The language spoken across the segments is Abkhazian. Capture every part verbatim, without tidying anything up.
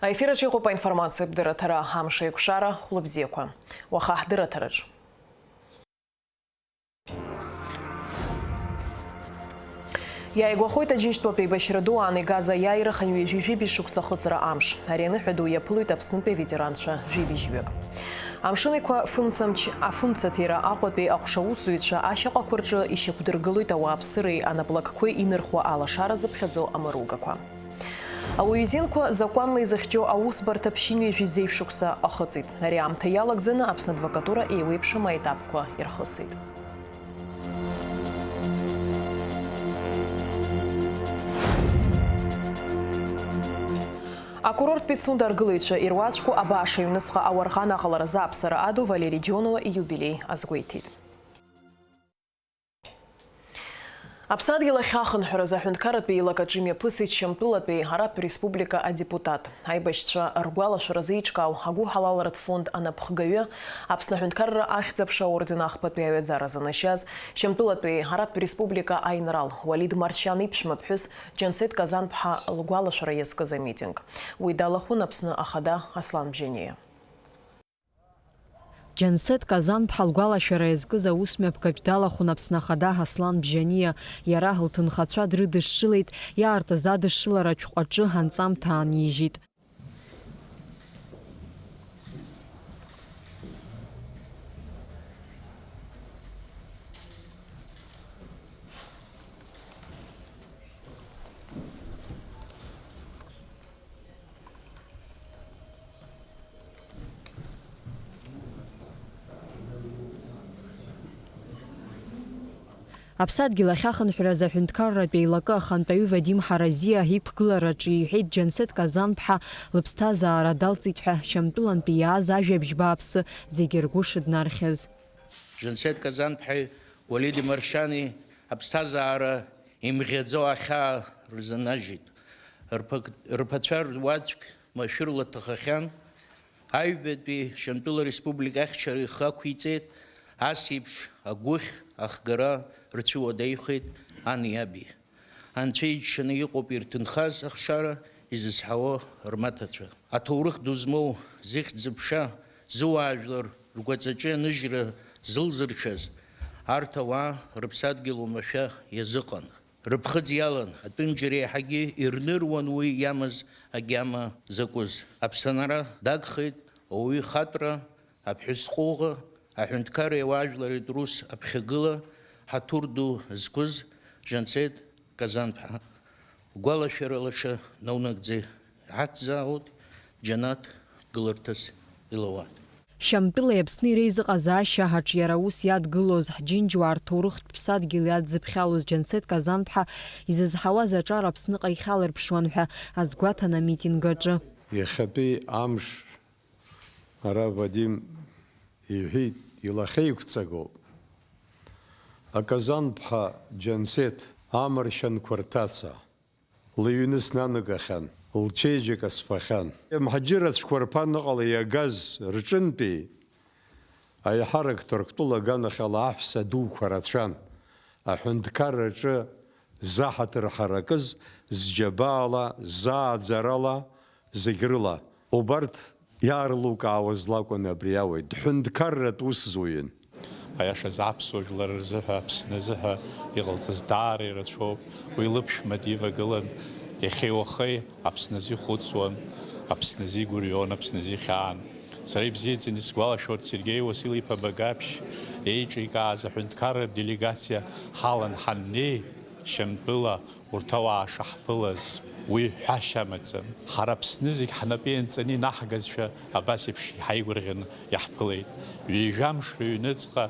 Аефир аҿы иҟоуп аинформациатә дырраҭара, амш еиқәшара, хәлыбзиақәа. Уаха ҳдырраҭараҿ. Иааигәахоит Аџьынџьтәылатә еибашьра ду аан игаз аиааира хынҩажәи жәибжь шықәса ахыҵра амш. Ари аныҳәа ду иаԥылоит Аԥснытәи аветеранцәа жәибжьҩык. Амшын Еиқәа фымцамч, афымцаҭира Аҟәатәи аҟәша аусзуҩцәа ашьаҟақәа рҿы ишьақәдыргылоит ауааԥсыреи анаплакқәеи инырхуа алашара зыԥхьаӡо амыругақәа. Ауаҩы изинқәа закәанла изыхьчо аусбарҭа ԥшьынҩажәи зеижә шықәса ахыҵит. Ари аамҭа иалагӡаны Аԥсны адвокатура еиуеиԥшым аетапқәа ирхысит. Акурорттә Пицунда аргылаҩцәа ируаӡәку абааш аҩныҵҟа ауарӷан аҟаларазы аԥсара аду Валери Џьонуа ииубилеи азгәеиҭеит. Аԥсадгьыл ахьахынҳәраз аҳәынҭқарратә еилак аҿы имҩаԥысит Шьамтәылатәи Араптә Республика адепутат. Аибашьцәа ргәалашәаразы еиҿкаау агәыҳалалратә фонд анапхгаҩы, Аԥсны аҳәынҭқарра ахьӡ-аԥша аорден ахԥатәи аҩаӡара занашьаз, Шьамтәылатәи Араптә Республика аинрал Уалид Маршьан иԥшәма ԥҳәыс Џьансеҭ Казанԥҳа лгәалашәара иазкыз амитинг. Уи далахәын Аԥсны Ахада Аслан Бжьаниа. Џьансеҭ Казанԥҳа лгәалашәара иазкыз аусмҩаԥгатә далахәын Аԥсны Ахада Ҳаслан Бжьаниа. Иара лҭынхацәа дрыдышшылеит, иаартыз адышшыларатә шәҟәаҿы анҵамҭа аанижьит. Аԥсадгьыл ахьахынҳәраз аҳәынҭқарратә еилакы ахантәаҩы Вадим Ҳаразиа иқәгылараҿы иҳәеит Џьансеҭ Казанԥҳа лыԥсҭазаара далҵит ҳәа Шьамтәылантәи иааз ажәабжь бааԥсы зегьы ргәы шыднархьыз. Џьансеҭ Казанԥҳаи Уалид Маршьани аԥсҭазаара имӷьаӡо ахьаа рзынажьит. Рԥак-, рԥацәа руаӡәк машәырла дҭахахьан. Аҩбатәи Шьамтәыла Республика ахьчара ихы ақәиҵеит, ас еиԥш агәыхь ахгара рцәыуадаҩхеит ани аби. Анцәа иџьшьаны иҟоуп ирҭынхаз ахшара изызҳауа рмаҭацәа. Аҭоурых ду змоу, зыхьӡ-зыԥша, зыуаажәлар ргәаҵаҿы аныжьра зылзыршаз арҭ ауаа рыԥсадгьыл уамашәа иазыҟан. Рыԥхыӡ иалан, атәым џьара еиҳагьы ирныруан уи иамаз агьама закәыз. Аԥсынра дагхеит ауаҩы ихатәра, аԥҳәыс ҟәыӷа, аҳәынҭқарреи ауаажәлари трус аԥхьагыла, ҳаҭыр ду зқәыз Џьансеҭ Казанԥҳа. Гәалашәара лаша наунагӡа иҳацзаауеит, џьанаҭ гыларҭас илауан. Шьамтәылеи Аԥсни реизыҟазаашьа аҿиара аус иадгылоз, ҳџьынџьуаа рҭоурыхтә ԥсадгьыл иадзыԥхьалоз Џьансеҭ Казанԥҳа изызҳауаз аҿар Аԥсныҟа ихьалырԥшуан ҳәа азгәаҭан амитинг аҿы. Иахьатәи амш ара Вадим иҳәеит, илахьеиқәҵагоуп. Аказанԥҳа Џьансеҭ амаршьанқәа рҭаца. Лыҩны снанагахьан, лчеиџьыка сфахьан. Мҳаџьырацәқәа рԥа ныҟала иагаз рҿынтәи аиҳарак Ҭырқәтәыла аганахьала аҳәса дуқәа рацәан, аҳәынҭқарраҿы заҳаҭыр ҳаракыз, зџьабаала, зааӡарала, зегь рыла. Убарҭ иаарлукаауаз лакәын абри ауаҩ, дҳәынҭқарратә усзуҩын. Аиашаз, аԥсуа жәлар рзыҳәа, Аԥсны азыҳәа иҟалҵаз даара ирацәоуп. Уи лыԥшәма дивагылан, иахьеи уахеи Аԥсны азы ихәыцуан, Аԥсны азы игәырҩон, Аԥсны азы ихьаан. Сара ибзиаӡаны исгәалашәоит, Сергеи Уасил-иԥа Багаԥшь еиҿикааз аҳәынҭқарратә делегациа ҳалан ҳаннеи, Шьамтәыла урҭ ауаа шаҳԥылаз, уи ҳәашьа амаӡам. Ҳара Аԥсны зегь ҳнапы ианҵаны инаҳгазшәа абас еиԥш иҳаигәырӷьаны иаҳԥылеит. Ҩажәа мш рыҩныҵҟа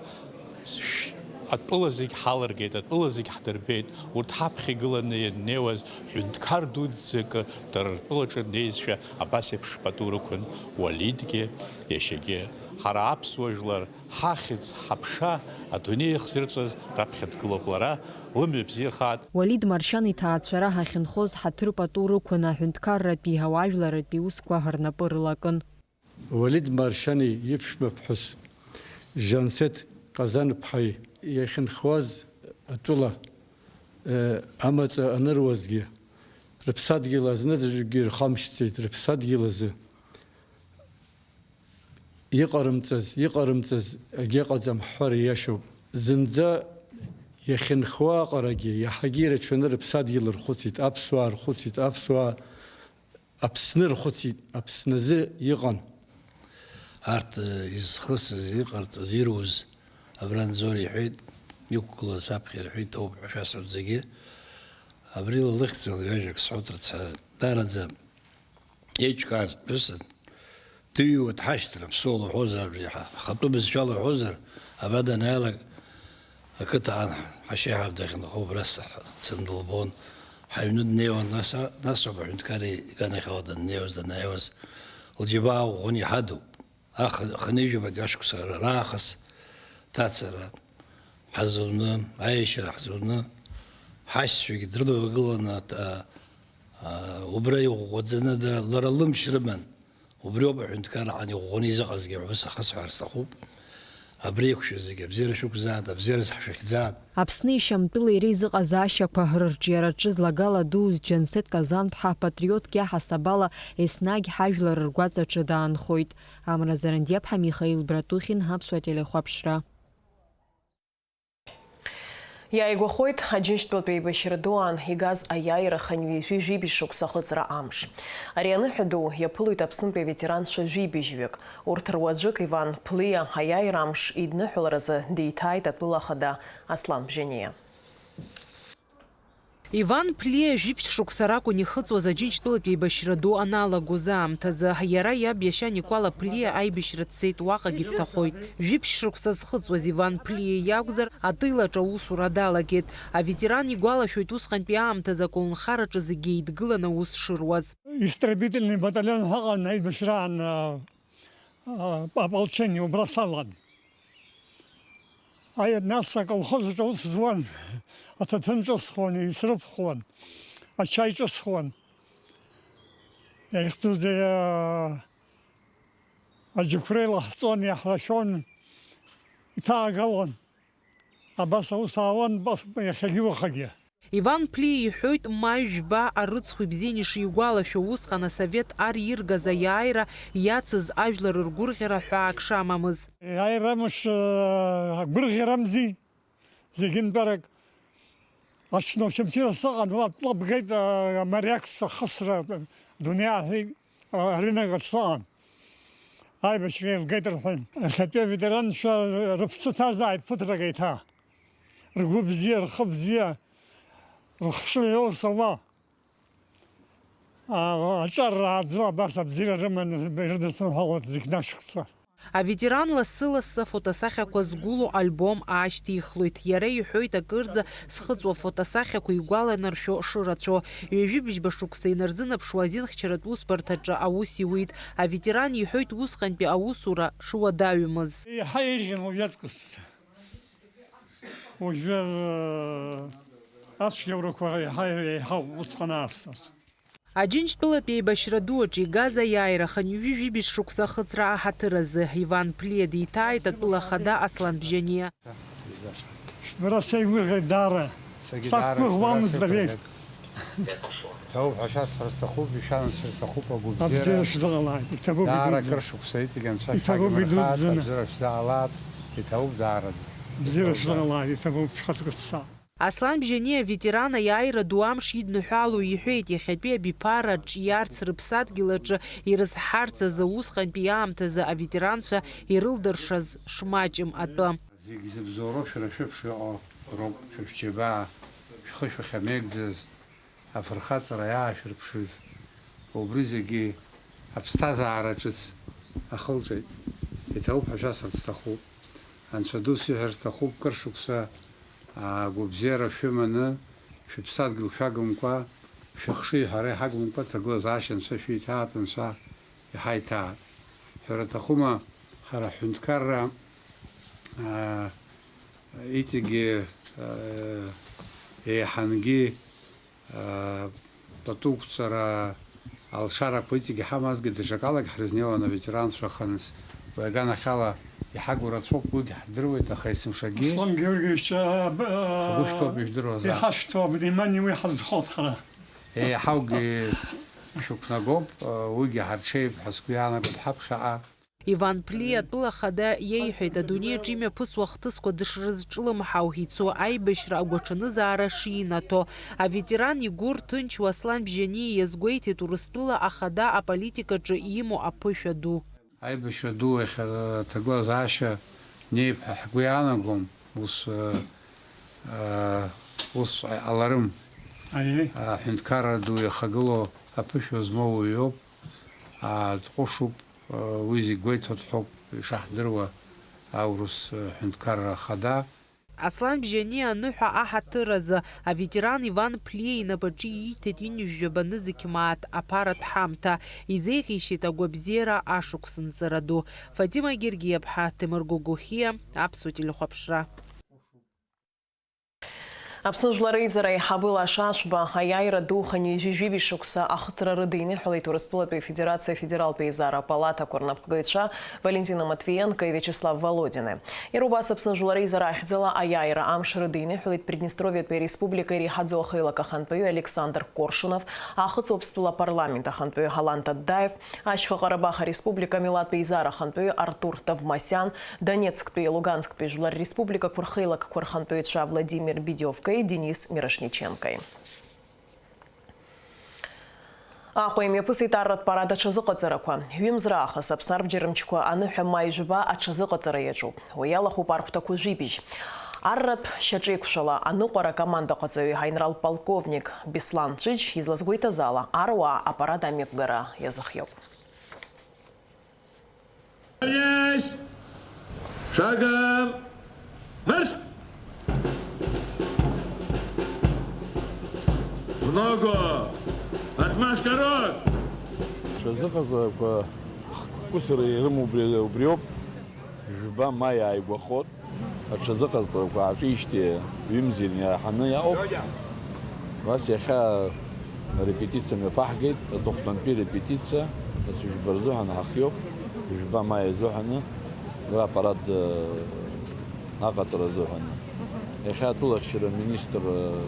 шә-, атәыла зегь ҳалыргеит, атәыла зегь ҳдырбеит. Урҭ ҳаԥхьа игыланы ианнеиуаз ҳәынҭқар дуӡӡакы дара ртәылаҿы днеизшәа абас еиԥш пату рықәын Уалидгьы иашьагьы. Ҳара аԥсуа жәлар Ҳахьӡ, ҳаԥша адунеи иахзырҵәаз раԥхьа дгылоуп лара, лымҩа бзиахааит. Уалид Маршьан иҭаацәара ҳахьынхоз ҳаҭыр пату рықәын, аҳәынҭқарратәи, ауаажәларратәи усқәа рнапы рылакын. Уалид Маршьани иԥшәма ԥҳәыс Џьансеҭ Ҟазанԥҳаи иахьынхуаз атәыла, э, амаҵ аныруазгьы, Рыԥсадгьыл азныӡырҩгьы ирхамшьцеит, рыԥсадгьыл азы. Иҟарымҵаз, иҟарымҵаз егьыҟаӡам ҳҳәар ииашоуп. Зынӡа иахьынхо аҟарагьы иаҳагьы ирацәаны рыԥсадгьыл рхәыцит, аԥсуаа рхәыцит, аԥсуаа Аԥсны рхәыцит, Аԥсназы иҟан. Арҭ, э, изхысыз, иҟарҵаз, ируз, абра Анзор иҳәеит, иқәгылаз аԥхьа ирҳәеит, ауп ҳәа шәасҳәоит зегьы. Абри ла лыхьӡала ҩажәак сҳәоит, рыцҳа, даараӡа еиҿкааз ԥҳәысын, дыҩуа дҳашьҭыр, аԥсуа лҳәозар, абри ҳа-, ҳхатәы бызшәала уҳәозар, абра данааилак, Ақыҭа аан ҳашьеиҳаб дахьынхо убра сцаны дылбон. Ҳаҩны днеиуан, нас, а-, нас ауп аҳәынҭқарреи иганахьала даннеиуаз, данааиуаз, лџьабаа ӷәӷәаны иҳадуп. Аха-, хынҩажәабатәи ашықәса ра-, раахыс ҭацара ҳазуны, аиашьара ҳзуны, ҳашьцәагьы дрыдлагыланы, а, а, убра иӷәӷәаӡаны дара, лара лымч рыман. Убриоуп аҳәынҭқарра ҳан иӷәӷәаны изыҟазгьы ҳәа ус ахысҳәаар сҭахуп. Абри еиқәшәа зегьы абзиара шәықәзааит, абзиараз ҳшәыхьӡааит. Аԥсни Шьамтәыла иара изыҟазаашьақәа рырҿиараҿы злагала дуз Џьансеҭ Казанԥҳа патриотк иаҳасабала еснагь ҳажәлар ргәаҵаҿы даанхоит. Амра Зарандиаԥҳа, Михаил Братухин, Аԥсуа телехәаԥшра. Иааигәахоит Аџьынџьтәылатәи еибашьра ду аан игаз аиааира хынҩажәи жәибжь шықәса ахыҵра амш. Ари аныҳәа ду иаԥылоит Аԥснытәи аветеранцәа жәибжьҩык. Урҭ руаӡәык Иван Ԥлиа аиааира амш идныҳәаларазы деиҭааит атәыла ахада Аслан Бжьаниа. Иван Ԥлиа жәибжь шықәса ракәын ихыҵуаз Аџьынџьтәылатәи еибашьра ду аналагоз аамҭазы. Иара иаб иашьа Никәала Ԥлиа аибашьра дцеит, уаҟагьы дҭахоит. Жәибжь шықәса зхыҵуаз Иван Ԥлиа иакәзар, атәылаҿы аусура далагеит. Аветеран игәалашәоит, усҟантәи аамҭазы аколнхараҿы зегьы еидгыланы аус шыруаз. Истребительный батальон ҳәа ыҟан аибашьраан, а, а, ополчение, убра салан. Аи, нас аколхоз аҿы аус зуан, аҭаҭын ҿысхуан, ицрыԥхуан, ачаи ҿысхуан. Иахьӡузеи, а, аџьықәреи лаҳҵон, иаҳлашон, иҭаагалон. Абас аус аауан, бас иахьагьы уахагьы. Иван Ԥлиа иҳәоит, маи жәба арыцхә ибзианы ишигәалашәо, усҟан асовет ар иргаз аиааира иацыз ажәлар ргәырӷьара ҳәаак шамамыз. Иааира мыш, э, агәырӷьарамзи, зегьынтәарак аҽны Очамчыра сыҟан, уа тлабгеит, э, амариакцәа хысра, дунеи аҳәеит. Аринагацәа сыҟан. Аибашьра еилгеит рҳәан. Иахьатәи аветеранцәа рыԥсы ҭазааит ԥыҭрак еиҭа. Ргәы бзиа, рхы бзиа, рыхшыҩ аус ауа, а, аҿар рааӡо абас абзиара рыманы ирыдысныҳәалоит зегь нашықәса. Аветеран лассы-лассы афотосахьақәа згәылоу альбом аашьҭихлоит. Иара иҳәоит, акырӡа зхыҵуа фотосахьақәа игәаланаршәо шырацәоу. Ҩажәи быжьба шықәса инарзынаԥшуа азинхьчаратә усбарҭаҿы аус иуит. Аветеран иҳәоит, усҟантәи аусура шуадаҩымыз. Еиҳа еиӷьын уажәаҵкыс. Уажәы, э, ацәгьаурақәа еиҳа еиҳауп усҟан аасҭас. Аџьынџьтәылатәи еибашьра ду аҿы игаз аиааира хынҩажәи жәибжь шықәса ахыҵра аҳаҭыр азы Иван Ԥлиа диҭааит атәыла ахада Аслан Бжьаниа. Бара сеигәырӷьеит даара. Сагьы даара сақәгәыӷуамызт шәара ари. Сеигәырӷьеит. Ҭабуп ҳәа шәасҳәар сҭахуп, ишәанасшьар сҭахуп агәыбзиара. Абзиара шәзыҟалааит, иҭабуп идуӡӡаны. Даара акыр шықәса иҵегь анцәа шәагимырхааит, абзиара шәзаалааит, иҭабуп даараӡа. Иҭабуп даараӡа. Абзиара шәзыҟалааит, иҭабуп, шәхаҵкы ҵса. Аслан Бжьаниа аветеран аиааира ду амш идныҳәало иҳәеит, иахьатәи абиԥара ҿиарц, рыԥсадгьыл аҿы ирызҳарц азы усҟантәи аамҭазы аветеранцәа ирылдыршаз шмаҷым атәы. Зегь зыбзоуроу шәара шәеиԥш иҟоу роуп, шәа шәџьабаа, шәхы шәахьамеигӡаз, афырхаҵара иаашәырԥшыз, убри зегьы аԥсҭазаара ҿыц ахылҵәеит. Иҭабуп ҳәа шәасҳәарц сҭахуп. Анцәа ду сиҳәар сҭахуп, кыр шықәса, аа, гәабзиара шәыманы, шәыԥсадгьыл шәагымкәа, шәыхшыҩ ҳара иҳагымкәа, ҭагылазаашьа Анцәа шәиҭааит, Анцәа иҳаиҭааит. Ҳәара аҭахума, ҳара ҳҳәынҭқарра, аа, иҵегьы, аа, еиҳангьы, аа, патуқәҵара, алшарақәа иҵегьы ҳамазгьы, даҽакалагьы ҳрызнеиуан аветеранцәа ахьыныз. Уи аганахьала иҳагу рацәоуп, уигьы ҳдыруеит, аха есымшагьы Аслан Георгиевич, а, б-, а, ҳгәышәҭоуп ижәдыруазаап. Иҳашәҭуа внимание уи ҳазхоит ҳара. Еиҳаугьы шәықәнагоуп, уигьы ҳарҽеип ҳәа сгәы иаанагоит ҳаԥхьаҟа. Иван Ԥлиа атәыла ахада иеиҳәеит, адунеи аҿы имҩаԥысуа ахҭысқәа дышрызҿлымҳау ицо аибашьра агәаҽанызаара шинаҭо. Аветеран игәы рҭынчуа Аслан Бжьаниа иазгәеиҭеит Урыстәыла ахада аполитикаҿы имоу аԥышәа ду. Аибашьра ду иахьа аҭагылазаашьа неип ҳәа ҳгәы иаанагом, ус, э, э, усҵәҟьа иҟаларым. Аиеи. Аҳәынҭқарра ду иахагылоу аԥышәа змоу уаҩоуп, а, дҟәышуп, э, уи зегь гәеиҭо дҳәоуп, ишаҳдыруа, аурыс, э, ҳәынҭқарра ахада. Аслан Бжьаниа аныҳәа аҳаҭыр азы аветеран Иван Ԥлиа инапаҿы ииҭеит ҩынҩажәаба нызқь мааҭ аԥаратә ҳамҭа, изеиӷьеишьеит агәабзиара ашықәс нҵыра ду. Фатима Гергиаԥҳа, Ҭемыр Гогохиа, Аԥсуа телехәаԥшра. Аԥсны Жәлар Реизара аиҳабы Лаша Ашәба аиааира ду хынҩажәи жәибжь шықәса ахыҵра рыдиныҳәалеит Урыстәылатәи Афедерациа афедералтә еизара апалатақәа рнапхгаҩцәа Валентина Матвиенко и Виачеслав Володины. Иара убас Аԥсны Жәлар Реизара ахьӡала аиааира амш рыдиныҳәалеит Приднестровиатәи ареспублика иреиҳаӡоу ахеилак ахантәаҩы Александр Коршунов, Аахыҵ Уаԥстәыла апарламент ахантәаҩы Ҳалан Таддаев, Ашьха Ҟарабах Ареспублика амилаҭтә еизара ахантәаҩы Артур Тавмасиан, Донецктәи, Луганцктәи жәлар республикақәа рхеилакқәа рхантәаҩцәа Владимир Бедиовкеи Денис Мирошниченкои. Аҟәа имҩаԥысит арратә парад аҽазыҟаҵарақәа. Ҩымз раахыс Аԥсны арбџьармчқәа аныҳәа маи жәба аҽазыҟаҵара иаҿуп. Уи иалахәуп архәҭақәа жәибжь. Арратә шьаҿеиқәшәала аныҟәара акомандаҟаҵаҩы аинрал полковник Беслан Цәыџь излазгәеиҭаз ала, аруаа апарад амҩаԥгара иазыхиоуп. Есть! Шагом! Марш! В ногу! Отмашка, рот! Аҽазыҟаҵарақәа хықәкысра ирымоу убри, убриоуп. Жәба маи ааигәахоит. Аҽазыҟаҵарақәа аатәеижьҭеи ҩымзи иаҳаны иаауп. Нас иахьа арепетициа мҩаԥаҳгеит, аҵыхәтәантәи арепетициа, нас жәба рзыҳәан ҳахиоуп, жәба маи азыҳәаны, уи апарад, э, аҟаҵара азыҳәаны. Иахьа атәылахьчара аминистр, э,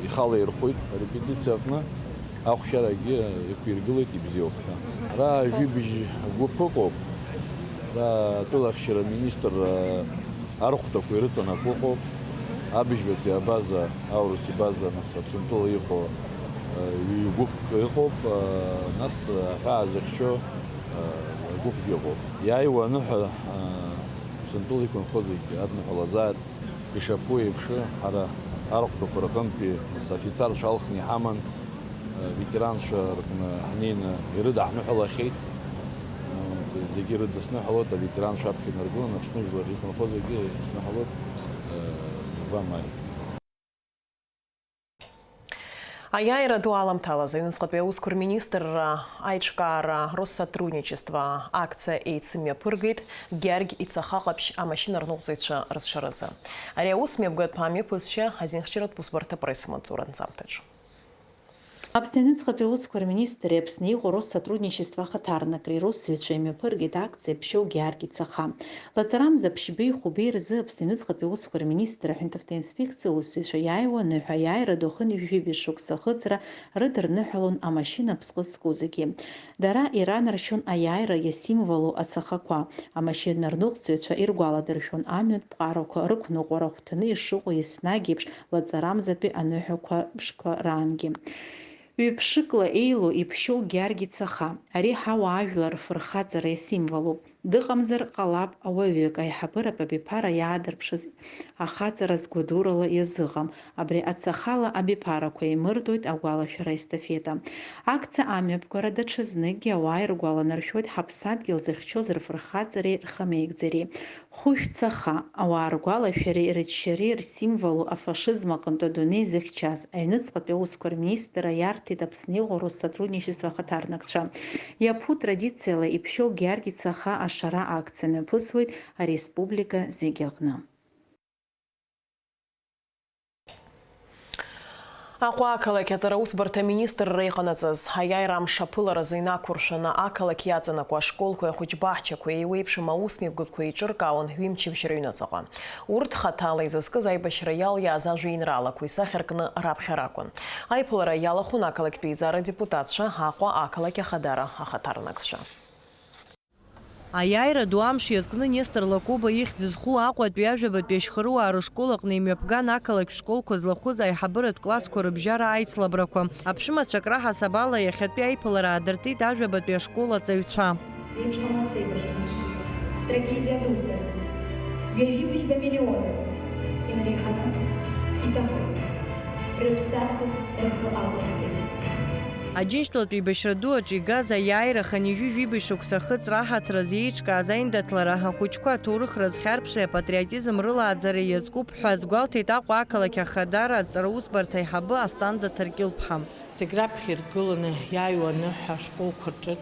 ихала ирхәит арепетициа аҟны. Ахәшьарагьы иқәиргылеит, ибзиоуп ҳәа. Ара жәибжь гәыԥ ыҟоуп. Ара атәылахьчара аминистрра архәҭақәа ирыҵанакуа ыҟоуп. Абыжьбатәи абаза, аурыс ибаза, нас Аԥсынтәыла иҟоу, ҩ-гәыԥк ыҟоуп, нас аҳәаа зыхьчо гәыԥгьы ыҟоуп. Иааиуа аныҳәа, Аԥсынтәыла иқәынхо зегь адныҳәалазааит. Ишаԥу еиԥш, ҳара архәҭақәа рҟынтәи нас афицарцәа алхны иҳаман, ветеранцәа рҟны ҳнеины ирыдаҳныҳәалахьеит. Зегьы ирыдысныҳәалоит, аветеранцәа аԥхьа инаргыланы, Аԥсны жәлар иқәынхо зегьы ирыдысныҳәалоит. Жәба маи. Аиааира ду аламҭалаз аҩныҵҟатәи аусқәа рминистрра аиҿкаара Россотрудничество акциа еицымҩаԥыргеит Гьаргь ицаха ҟаԥшь амашьына рныҟәцаҩцәа рызшаразы. Ари аус мҩаԥгатәқәа амҩаԥысшьа азинхьчаратә усбарҭа апресс-маҵзура анҵамҭаҿ. Аԥсны аҩныҵҟатәи аусқәа рминистри Аԥсны иҟоу Россотрудничество ахаҭарнакреи русзуҩцәа имҩаԥыргеит акциа Ԥшьоу Гьаргь ицаха. Лаҵарамза ԥшьбеи хәбеи рзы Аԥсны аҩныҵҟатәи аусқәа рминистр аҳәынҭавтоинспекциа аусзуҩцәа иааиуа аныҳәа аиааира ду хынҩажәи жәибжь шықәса ахыҵра рыдырныҳәалон амашьына ԥсҟы зку зегьы. Дара иранаршьон аиааира иасимволу ацахақәа. Амашьына рныҟәцаҩцәа иргәаладыршәон амҩатә ԥҟарақәа рықәныҟәара ахәҭаны ишыҟоу еснагь еиԥш лаҵарамзатәи аныҳәақәа ԥшқәа раангьы. Ҩ-ԥшыкла еилоу иԥшьоу Гьаргь ицаха, ари ҳауаажәлар рфырхаҵара исимволуп. Дыҟамзар ҟалап ауаҩык, аиҳабыратә абиԥара иаадырԥшыз ахаҵара згәадурала иазыҟам, абри ацахала абиԥарақәа еимырдоит агәалашәара естафета. Акциа амҩаԥгара даҽазныкгьы ауаа иргәаланаршәоит ҳаԥсадгьыл зыхьчоз рфырхаҵареи рхамеигӡареи. Хәышә цаха, ауаа ргәалашәареи рыччареи рсимволу афашизм аҟынтә адунеи зыхьчаз, аҩныҵҟатәи аусқәа рминистрра иарҭеит Аԥсны иҟоу Россотрудничество ахаҭарнакцәа. Иаԥу традициала иԥшьоу Гьаргь ицаха ашара акциа мҩаԥысуеит ареспублика зегьы аҟны. Аҟәа ақалақь аҵараусбарҭа аминистрра иҟанаҵаз аиааира амш аԥыларазы инақәыршәаны ақалақь иаҵанакуа ашколқәеи ахәыҷбаҳчақәеи еиуеиԥшым аусмҩаԥгатәқәа еиҿыркаауан ҩымчыбжь рыҩнаҵаҟа. Урҭ хаҭала изызкыз аибашьра иалиааз ажәеинраалақәа исахьаркны раԥхьара акәын. Аиԥылара иалахәын ақалақьтәи еизара адепутатцәа, Аҟәа ақалақь ахадара ахаҭарнакцәа. Аиааира ду амш иазкны Нестор Лакоба ихьӡ зху Аҟәатәи ажәабатәи ашьхаруаа рышкол аҟны имҩаԥган ақалақь школқәа злахәыз аиҳабыратә классқәа рыбжьара аицлабрақәа. Аԥшәымацәа акраҳасаб ала иахьатәи аиԥылара аадыртит ажәабатәи ашкол аҵаҩцәа. Зеиԥш ҟамлац аибашьра мышкы. Трагедиа дуӡӡа. Ҩажәи быжьба миллионуп. Инареиҳаны иҭахеит. Рыԥсадгьыл рхы ақәырҵеит. Аџьынџьтәылатә еибашьра ду аҿы игаз аиааира хынҩажәи жәибжь шықәса ахыҵра аҳаҭыр азы еиҿкааз аиндаҭлара ахәыҷқәа аҭоурых рызхьарԥшреи апатриотизм рылааӡареи иазкуп ҳәа азгәалҭеит Аҟәа ақалақь ахадара аҵараусбарҭа аиҳабы Асҭанда Ҭаркьыл-ԥҳа. Зегь раԥхьа иргыланы иааиуа аныҳәа ашколқәа рҿы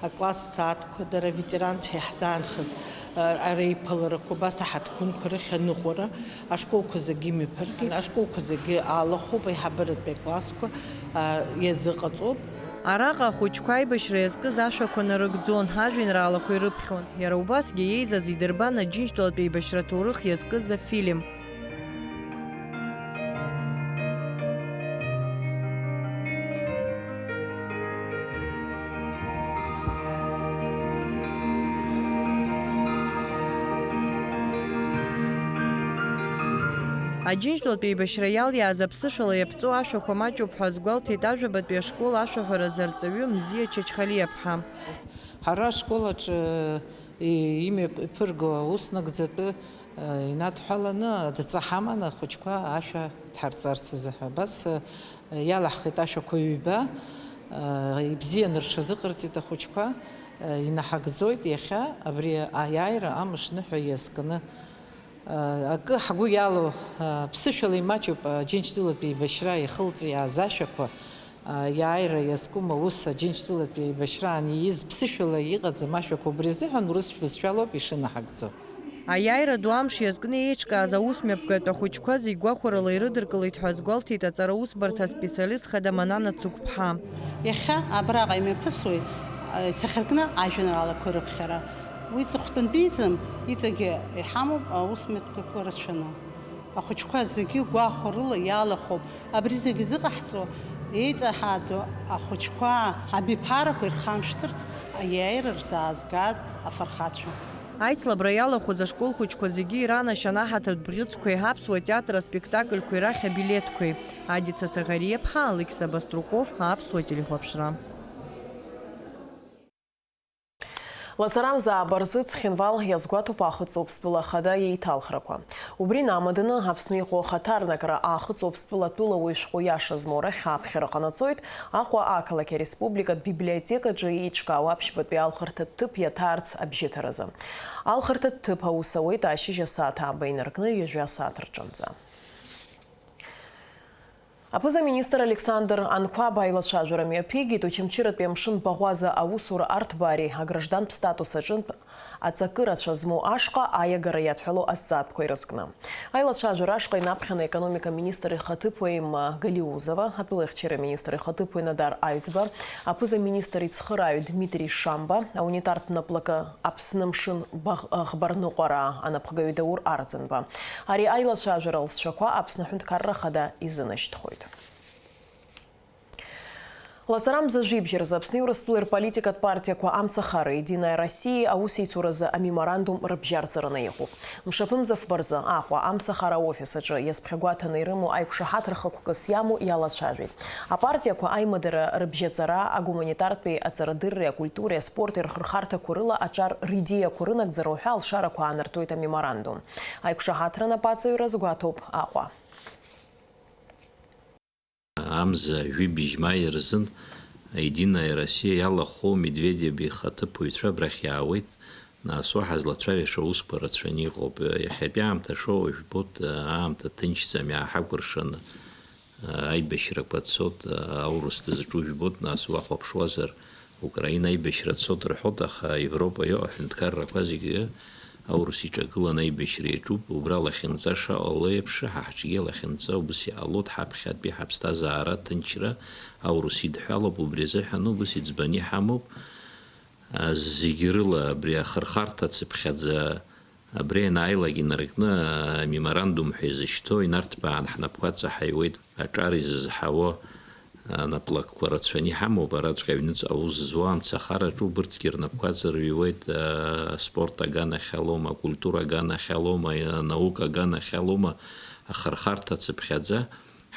акласстә сааҭқәа дара аветеранцәа иаҳзаанхаз, а, ареиԥыларақәа убас аҳаҭгәынқәа рыхь аныҟәара, ашколқәа зегьы имҩаԥыргеит, ашколқәа зегьы алахәуп, аиҳабыратәи аклассқәа, а, иазыҟаҵоуп. Араҟа ахәыҷқәа аибашьра иазкыз ашәақәа нарыгӡон, ажәеинраалақәа ирыԥхьон. Иара убасгьы иеизаз идырбан Аџьынџьтәылатә еибашьра аҭоурых иазкыз афильм. Аџьынџьтәылатә еибашьра иалиааз аԥсышәала иаԥҵоу ашәақәа маҷуп ҳәа азгәалҭеит ажәабатәи ашкол ашәаҳәаразы арҵаҩы Мзиа Чачхалиаԥҳа. Ҳара ашкол аҿы имҩаԥырго аус нагӡатәы инадҳәаланы адҵа ҳаман ахәыҷқәа ашәа дҳарҵарц азыҳәа. Абас иалаҳхит ашәақәа ҩба, ибзианы рҽазыҟарҵеит ахәыҷқәа, инаҳагӡоит иахьа абри аиааира амш ныҳәа иазкны. Акы ҳгәы иалоу, ԥсышәала имаҷуп Аџьынџьтәылатәи еибашьра иахылҵ-иааз ашәақәа, иааира иазкума ус Аџьынџьтәылатәи еибашьраан ииз ԥсышәала иҟаӡам ашәақәа, убри азыҳәан урыс бызшәалоуп ишынаҳагӡо. Аиааира ду амш иазкны еиҿкааз аусмҩаԥгатә ахәыҷқәа зегь гәахәарыла ирыдыркылеит ҳәа азгәалҭеит аҵараусбарҭа аспециалист хада Манана Цыгәԥҳа. Иахьа абраҟа имҩаԥысуеит, исахьаркны ажәеинраалақәа рыԥхьара. Уи ҵыхәтәантәиӡам, иҵегьы иҳамоуп аусмҩаԥгатәқәа рацәаны. Ахәыҷқәа зегьы гәахәарыла иалахәуп. Абри зегьы зыҟаҳҵо, еиҵаҳааӡо ахәыҷқәа абиԥарақәа ирхамышҭырц аиааира рзаазгаз афырхацәа. Аицлабра иалахәыз ашкол хәыҷқәа зегьы иранашьан аҳаҭыртә бӷьыцқәеи аԥсуа театр аспектакльқәеи рахь абилеҭқәеи. Адица Саӷариаԥҳа, Алықьса Баструков, Аԥсуа телехәаԥшра. Ласарамза ааба рзы Цхинвал иазгәаҭоуп Аахыҵ Аԥсҭыла Ахада иеиҭалхрақәа. Убри инамаданы, Аԥсны иҟоу ахаҭарнакра Аахыҵ Аԥсҭыла атәылауаҩ шәҟәы иаша змоу рахь аԥхьара ҟанаҵоит Аҟәа ақалақь ареспубликатә библиотекаҿы еиҿкаау аԥшьбатәи алхырҭатә ҭыԥ иаҭаарц абжьыҭаразы. Алхырҭатә ҭыԥ аус ауеит ашьыжь асааҭ ааба инаркны ҩажәа асааҭ рҿынӡа. Аԥыза-министр Александр Анқәаба аилацәажәара мҩаԥигеит Очамчыратәи амшын баӷәаза аусура арҭбаареи аграждантә статус аҿынтә аҵакы рацәа змоу ашҟа аиагара иадҳәалоу азҵаатәқәа ирызкны. Аилацәажәара ашҟа инаԥхьан аекономика министр ихаҭыԥуаҩ Галиузова, атәылахьчара министр ихаҭыԥуаҩ Надар Аҩӡба, аԥыза-министр ицхырааҩ Дмитри Шамба, аунитартә наплакы Аԥсны амшын баӷ-, ӷбарныҟәараа анапхгаҩ Даур Арӡынба. Ари аилацәажәара лҵшәақәа Аԥсны Аҳәынҭқарра Ахада изынашьҭхоит. Ласарамза жәибжь рзы Аԥсни Урыстәылеи рполитикатә партиақәа Амцахара, Единая Россиеи аусеицуразы амеморандум рыбжьарҵараны иҟоуп. Мшаԥымза фба рзы Аҟәа Амцахара аофис аҿы иазԥхьагәаҭаны ирымоу аиқәшаҳаҭра хықәкыс иамоу иалацәажәеит. Апартиақәа аимадара рыбжьаҵара, агуманитартәи, аҵарадырреи, акультуреи, аспорти рхырхарҭақәа рыла аҿар ридеиақәа рынагӡара уҳәа алшарақәа аанартуеит амеморандум. Аиқәшаҳаҭра анапаҵаҩра азгәаҭоуп Аҟәа. Амза жәибжь маи рзын Единая Россия иалахәхоу Медведев ихаҭыԥуаҩцәа абрахь иаауеит, нас уаҳа злацәажәаша усқәа рацәаны иҟоуп. Иахьатәи аамҭа шоуа жәбоит, аамҭа ҭынчӡам, иааҳакәыршаны аибашьрақәа цоит, аурыс дызҿу жәбоит, нас уахәаԥшуазар, Украина аибашьра цоит рҳәоит, аха Европа иҟоу аҳәынҭқаррақәа зегьы Аурыс иҿагыланы аибашьра иаҿуп, убра лахьынҵа шыҟало еиԥш, ҳа ҳҿгьы алахьынҵа убыс иҟалоит, ҳаԥхьатәи ҳаԥсҭазаара аҭынчра аурыс идҳәалоуп, убри азыҳәан убыс иӡбаны иҳамоуп. А, зегь рыла абри ахырхарҭа цыԥхьаӡа абри анааилак инаркны, а, меморандум ҳәа изышьҭоу инарҭбаан ҳнапқәа ҵаҳаиуеит, аҿар изызҳауа, а, наплакқәа рацәаны иҳамоуп, араҵәҟьа аҩныҵҟа аус зуа амцахараҿы убырҭгьы рнапқәа ҵырҩуеит, а, аспорт аганахьалоума, акультура аганахьалоума, анаука аганахьалоума, ахырхарҭа цыԥхьаӡа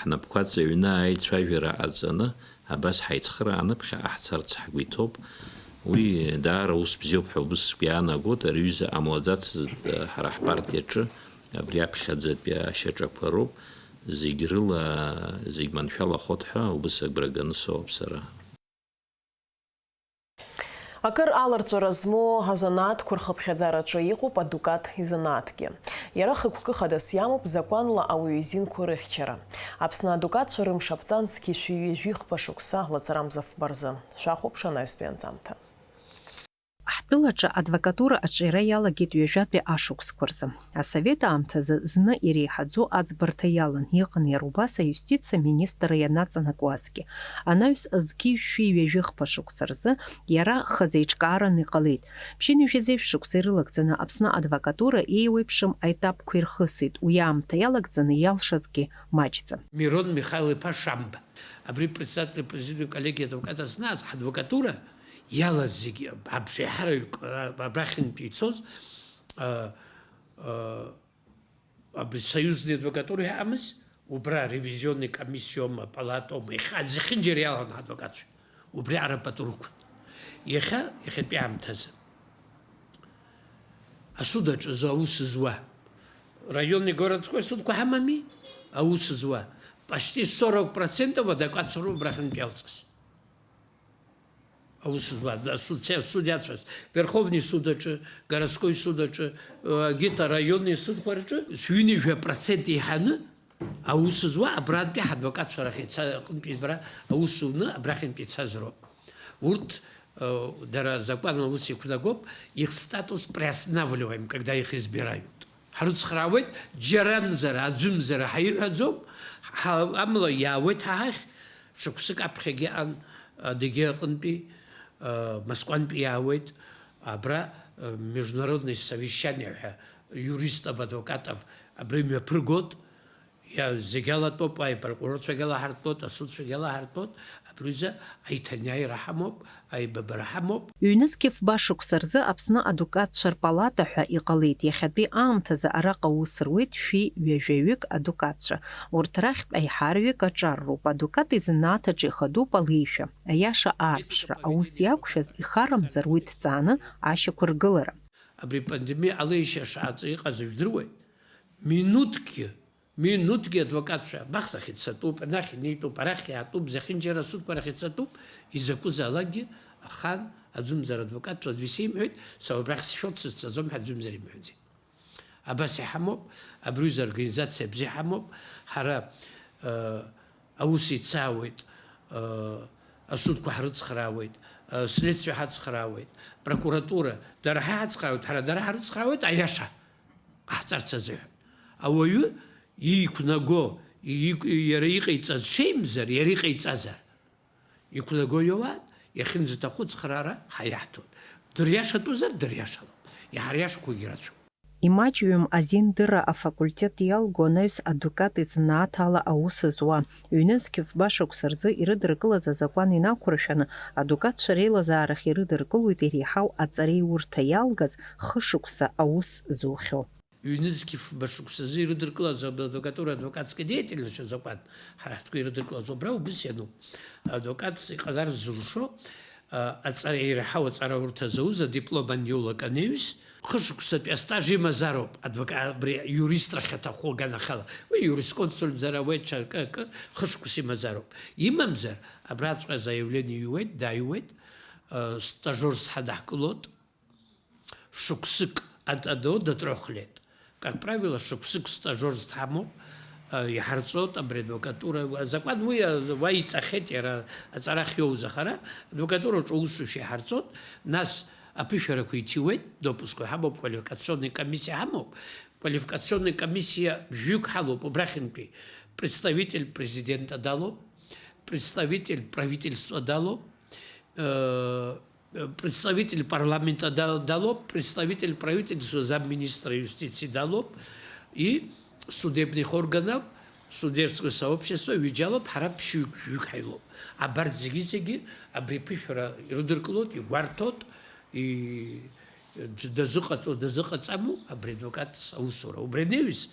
ҳнапқәа ҵаҩны аицәажәара ҟаҵаны, абас ҳаицхырааны ԥхьаҟа ҳцарц ҳгәы иҭоуп. Уи даара ус бзиоуп ҳәа убыс сгәы иаанагоит, ари аҩыза ҟамлаӡацызт ҳара ҳпартиаҿы, абри аԥхьаӡатәи ашьаҿақәа роуп, зегь рыла, зегь маншәалахоит ҳәа убыс агәра ганы соуп сара. Акыр аларҵәара змоу азанааҭқәа рхыԥхьаӡараҿы иҟоуп адукат изанааҭгьы. Иара хықәкы хадас иамоуп закәанла ауаҩы изинқәа рыхьчара. Аԥсны адукатцәа рымш аԥҵан зқьи шәи ҩажәи хԥа шықәса лаҵарамза фба рзы. Шәахәаԥш анаҩстәи анҵамҭа. Ҳтәылаҿы адвокатура аҿиара иалагеит ҩажәатәи ашықәсқәа рзы. Асовет аамҭазы зны иреиҳаӡоу аӡбарҭа иалан иҟан иара убас аиустициа аминистр ианаҵанакуазгьы. Анаҩс зқьи жәшәи ҩажәи хԥа шықәса рзы иара хазеиҿкааран иҟалеит. Ԥшьынҩажәи зежә шықәса ирылагӡаны Аԥсны адвокатура еиуеиԥшым аетапқәа ирхысит, уи аамҭа иалагӡаны иалшазгьы маҷӡам. Мирон Михаил-иԥа Шамба, абри председатель президиум коллегии адвокатов зназ, ҳадвокатура иалаз зегьы, абжеиҳараҩык, а, абрахьынтә ицоз, а, а, абри союзный адвокатура иаамыз, убра ревизионный комиссиоума, палатоума, иахьа зехьынџьара иалан ҳадвокатцәа. Убри араԥатә рықәын. Иахьа, иахьатәи аамҭазы асуд аҿы зо-, аус зуа, районный городской судқәа ҳамами, аус зуа, почти сорок процентов адвокатцәа роуп абрахьынтә иалҵыз. Аус зуа, асуд-, асуд иацәаз, Верховный суд аҿы, городской суд аҿы, э, гита районный судқәа рҿы, шәҩынҩажәа процент еиҳаны аус зуа абрантәи ҳадвокатцәа рахь ица-, аҟынтәи избара аус уны абрахьынтә ицаз роуп. Урҭ, э, дара закәанла ус иқәнагоуп, их статус приостанавливаем, когда их избирают. Ҳрыцхраауеит, џьарамзар, аӡәымзар ҳаиҳәаӡом, ҳа-, амала иаауеит ҳа ҳахь, шықәсык аԥхьагьы аан, адыгьы аҟынтәи, э, Москвантәи иаауеит, абра, э, международное совещание ҳәа юристов, адвокатов абра имҩаԥыргоит. Иа-, зегь алатәоуп, аипрокурорцәагьы алаҳартәуеит, асудцәагьы алаҳартәуеит, абри рзы аиҭанеира ҳамоуп, аибабара ҳамоуп. Ҩнызқьи фба шықәса рзы Аԥсны адукатцәа рпалата ҳәа иҟалеит, иахьатәи аамҭазы араҟа аус руеит шәи ҩажәаҩык адукатцәа. Урҭ рахьтә аиҳараҩык аҿар роуп, адукат изанааҭ аҿы ихадоуп алеишәа, аиаша аарԥшра, аус иақәшәаз ихарамзар уи дҵааны ашьақәыргылара. Абри апандемиа алеишьа шааҵ иҟаз ижәдыруеит, минуҭкгьы Минуҭгьы адвокатцәа абахҭахь ицатәуп, анахь инеитәуп, арахь иаатәуп, зехьынџьара асудқәа рахь ицатәуп, изакәызаалакгьы ахан, аӡәымзар адвокатцәа аӡәы исеимҳәеит, са убрахь сшәоит, сызцаӡом ҳәа аӡәымзар имҳәаӡеит. Абас иҳамоуп, абри аҩыза организациа бзиа ҳамоуп, ҳара, э, аус еицаауеит, э, асудқәа ҳрыцхраауеит, э, следствие ҳацхраауеит, прокуратура, дара ҳа ҳацхраауеит, ҳара дара ҳрыцхраауеит, аиаша ҟаҳҵарц азыҳәан. Ауаҩы ииқәнаго, иик-, иара иҟаиҵаз шеимзар, иара иҟаиҵазар. Иқәнаго иоуан, иахьынӡаҭаху ацхыраара ҳаиаҳҭон. Дыриашатәызар, дыриашалон. Иҳариашақәогьы рацәоуп. Имаҷҩым азин дырра афакультет иалго анаҩс адукат изанааҭ ала аус зуа, ҩнызқь фба шықәса рзы ирыдыркылаз азакәан инақәыршәаны, адукатцәа реилазаарахь ирыдыркылоит иреиҳау аҵареиурҭа иалгаз хышықәса аус зухьоу. Ҩнызқь фба шықәсазы ирыдыркылаз адвокатура адвокатская деятельность азакәан ҳара ҳтәқәа ирыдыркылаз убра убыс иануп. Адвокатс иҟазар зылшо, а, аҵара, еиҳау аҵараурҭа зауз адиплом аниулак анаҩс, хышықәсатәи астаж имазароуп, адвока-, абри иуристра ахьаҭаху аганахьала. Уи иурисконсультзар ауеит, ҽакы, акы, хышықәса имазароуп. Имамзар, абраҵәҟьа заявление иуеит, дааиуеит, а, стажерс ҳадаҳкылоит. Шықәсык, от одного до трёх лет. Как правило, шықәсык стажерс дҳамоуп, э, иҳарҵоит абри адвокатура, азакәан уи, э, уа иҵахьеит иара аҵара ахьиоуз, аха ара адвокатураҿы аусушьа иҳарҵоит, нас Аԥышәарақәа иҭиуеит, допускқәа ҳамоуп, квалификационный комиссиа ҳамоуп. Квалификационный комиссиа жәҩык ҳалоуп, убрахьынтәи представитель президента далоуп, представитель правительства далоуп, э, представитель парламента да-, далоуп, представитель правительства, замминистра юстиции далоуп и судебных органов, судейского сообщества ҩыџьа алоуп, ҳара ԥшьҩык, жәҩык ҳаилоуп. Абарҭ зегьы-зегьы абри аԥышәара ирыдыркылоит, игәарҭоит, и-, дазыҟаҵо, дазыҟаҵаму абри адвокатс аусура. Убри анаҩс,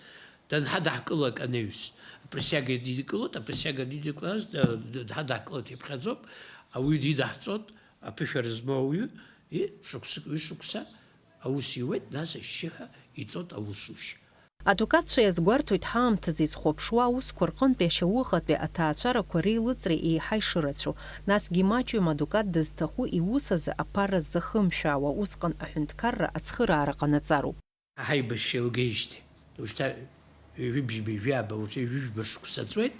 данҳадаҳкылак анаҩс, априсиага идикылоит, априсиага дидикылаз, да-, да-, дҳадаҳкылоит, иԥхьаӡоуп, ауаҩы дидаҳҵоит, аԥышәара змоу ауаҩы, и, шықәсык, ҩышықәса аус иуеит, нас ашьшьыҳәа иҵоит аусушьа. Адукатцәа иазгәарҭоит ҳаамҭазы изхәаԥшуа аусқәа рҟынтәи ашьауӷатәи аҭаацәарақәа реилыҵра еиҳа ишырацәоу, насгьы имаҷҩым адукат дызҭаху иус азы аԥара ззахымшәаауа усҟан аҳәынҭқарра ацхыраара ҟанаҵароуп. Ҳаибашьцәа еилгеижьҭеи, ушьҭа ҩажәи бжьба, ҩажәи ааба, ушьҭа ҩажәи жәба шықәса ҵуеит.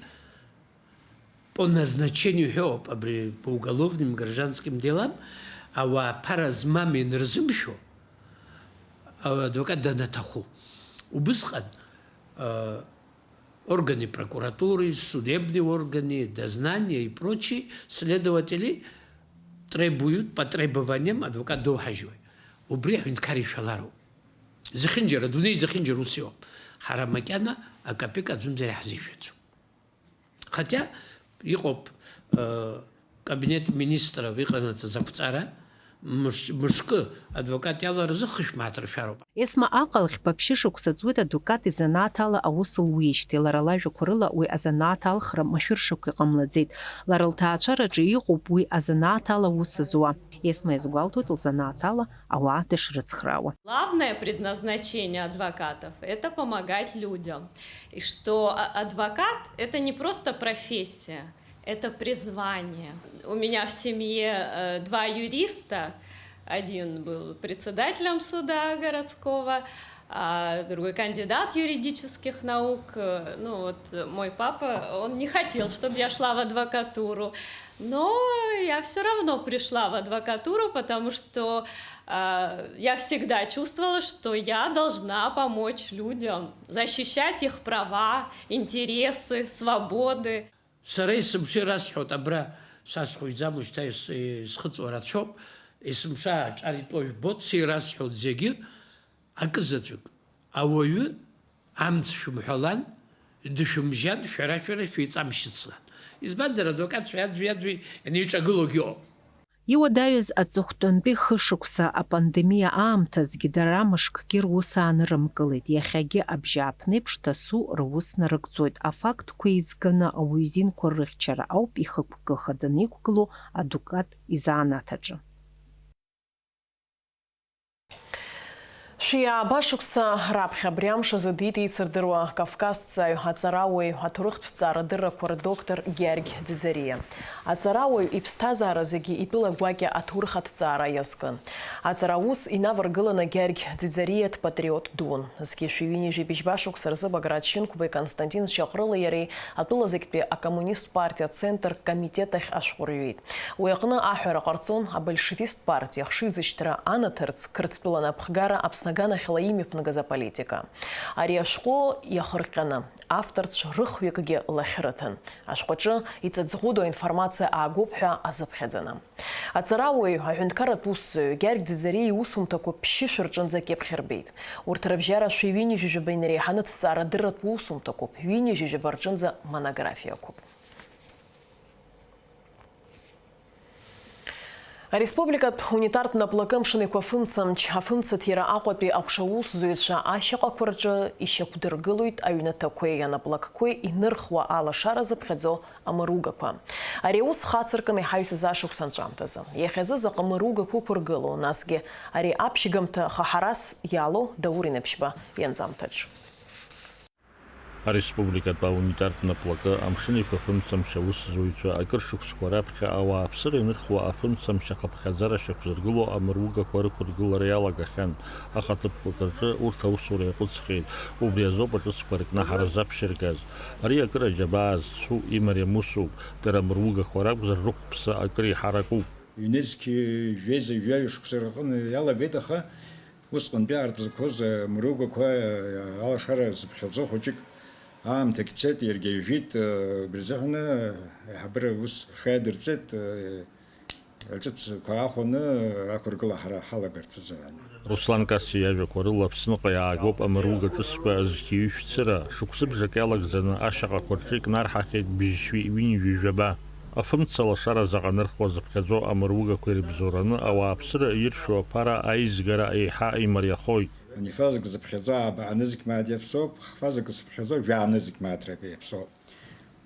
По назначению ҳәоуп, абри по уголовным, гражданским делам, ауаа ԥара змам ианырзымшәо, адвокат данаҭаху. Убысҟан, э, органы прокуратуры, судебные органы, дознание и прочие следователи требуют, по требованиям адвокат доуҳажьуеит. Убри аҳәынҭқар ишәалароуп. Зехьынџьара, адунеи зехьынџьара ус иоуп. Ҳара макьана акапек аӡәымзар иаҳзышәаӡом. Хотя иҟоуп, э, кабинет министров иҟанаҵаз ақәҵара, мыш-, мышкы адвокат иаларазы хышә мааҭ ршәароуп. Есма Аҟалӷьба ԥшьышықәса ҵуеит адукат изанааҭ ала аус луижьҭеи, лара лажәақәа рыла уи азанааҭ алхра машәыршақә иҟамлаӡеит. Лара лҭаацәараҿы иҟоуп уи азанааҭ ала аус зуа. Есма иазгәалҭоит лзанааҭ ала ауаа дышрыцхраауа. Главное предназначение адвокатов — это помогать людям. И что а-, адвокат — это не просто профессия, это призвание. У меня в семье, э, два юриста. Один был председателем суда городского, а другой кандидат юридических наук. Э, ну вот, э, мой папа, он не хотел, чтобы я шла в адвокатуру. Но я всё равно пришла в адвокатуру, потому что, а, я всегда чувствовала, что я должна помочь людям, защищать их права, интересы, свободы. Сара есымша ирасҳәоит, абра сасҳәоит, замушьҭа ис-, исхыҵуа рацәоуп, есымша аҿар итәоу жәбоит, сирасҳәоит зегьы, акызаҵәык, ауаҩы амц шәымҳәалан, дышәымжьан, шәара-шәара шәеиҵамшьыцлан. Избанзар, адвокатцәа аӡәи-аӡәи ианеиҿагылогьы ыҟоуп. Иуадаҩыз аҵыхәтәантәи хышықәса апандемиа аамҭазгьы дара мышкгьы рус аанырымкылеит, иахьагьы абжьааԥнеиԥш дасу рус нарыгӡоит, афактқәа еизганы ауаҩы изинқәа рыхьчара ауп ихықәкы хаданы иқәгылоу адукат изанааҭ аҿы. Шәи ааба шықәса раԥхьа абри амш азы диит еицырдыруа кавказҭҵааҩ, аҵарауаҩ, аҭоурыхтә ҭҵаарадыррақәа рдоктор Гьаргь Ӡиӡариа. Аҵарауаҩ иԥсҭазаара зегьы итәыла гәакьа аҭоурых аҭҵаара иазкын. Аҵара аус инаваргыланы Гьаргь Ӡиӡариа дпатриот дуун. Зқьи шәи ҩынҩажәи быжьба шықәса рзы Баграт Шьынқәбеи Константин Шьаҟрылеи иареи атәыла зегьтәи акоммунист партиа Центр комитет ахь ашәҟәы рҩит. Уи аҟны аҳәара ҟарҵон абольшевист партиа ахшыҩзышьҭра анаҭарц Қырҭтәыла напхгара Аԥсны аганахьала имҩаԥнагаз аполитика. Ари ашәҟәы иахырҟьаны, авторцәа рыхҩыкгьы лахьырыҭан. Ашәҟәаҿы иҵаҵӷәыдоу аинформациа аагоуп ҳәа азыԥхьаӡаны. Аҵарауаҩ, аҳәынҭқарратә усзуҩ Гьаргь Ӡиӡариа иусумҭақәа ԥшьышә рҿынӡа акьыԥхь рбеит. Урҭ рыбжьара шәи ҩынҩажәи жәаба инреиҳаны ҭҵаарадырратә усумҭақәоуп, ҩынҩажәи жәаба рҿынӡа монографиақәоуп. Ареспубликатә унитартә наплакы амшын еиқәа афымцамч, афымцаҭира Аҟәатәи аҟәша аусзуҩцәа ашьаҟақәа рҿы ишьақәдыргылоит аҩнаҭақәеи анаплакқәеи инырхуа алашара зыԥхьаӡо амыругақәа. Ари аус хацыркын иҳаҩсыз ашықәс анҵәамҭазы. Иахьазы заҟа мыругақәа ықәыргылоу, насгьы ари аԥшьгамҭа хаҳарас иалоу Даур Инаԥшьба ианҵамҭаҿ. Ареспубликатә аунитартә наплакы амшын еиқәа афымцамч аусзуҩцәа акыр шықәсқәа раԥхьа ауааԥсыра инырхуа афымцамч ахыԥхьаӡара шьақәзыргыло амыругақәа рықәыргылара иалагахьан, аха ҭыԥқәак рҿы урҭ аусура иаҟәыҵхьеит, убри азоуп аҿыцқәа ркнаҳара заԥшьыргаз. Ари акыр аџьабаа зцу имариам усуп, дара амыругақәа ракәзар рыхәԥса акыр иҳаракуп. Ҩнызқьи жәеиза жәаҩа шықәса рҟны иалагеит, аха усҟантәи аарҵақәоз амругақәа алашара зыԥхьаӡо хәыҷык аамҭагь цеит, иаргьы ҩажәит, убри азыҳәан аиҳабыра ус рхы иадырҵеит, ҿыцқәа аахәаны ақәыргыла ҳара ҳалагарц азыҳәан. Руслан Кассиа иажәақәа рыла, Аԥсныҟа иаагоуп амруга ҿыцқәа зқьи ҩышә цыра, шықәсыбжак иалагӡаны ашьаҟақәа рҿы икнарҳахьеит быжьшәи ҩынҩажәи жәаба. Афымца лашара заҟа нырхуа зыԥхьаӡо амругақәа ирыбзоураны ауааԥсыра иршәу аԥара аизгара еиҳа имариахоит. Нифазак зыԥхьаӡо ааба нызқь мааҭ иаԥсоуп, хфазак зыԥхьаӡо жәаа нызқь мааҭ иаԥсоуп.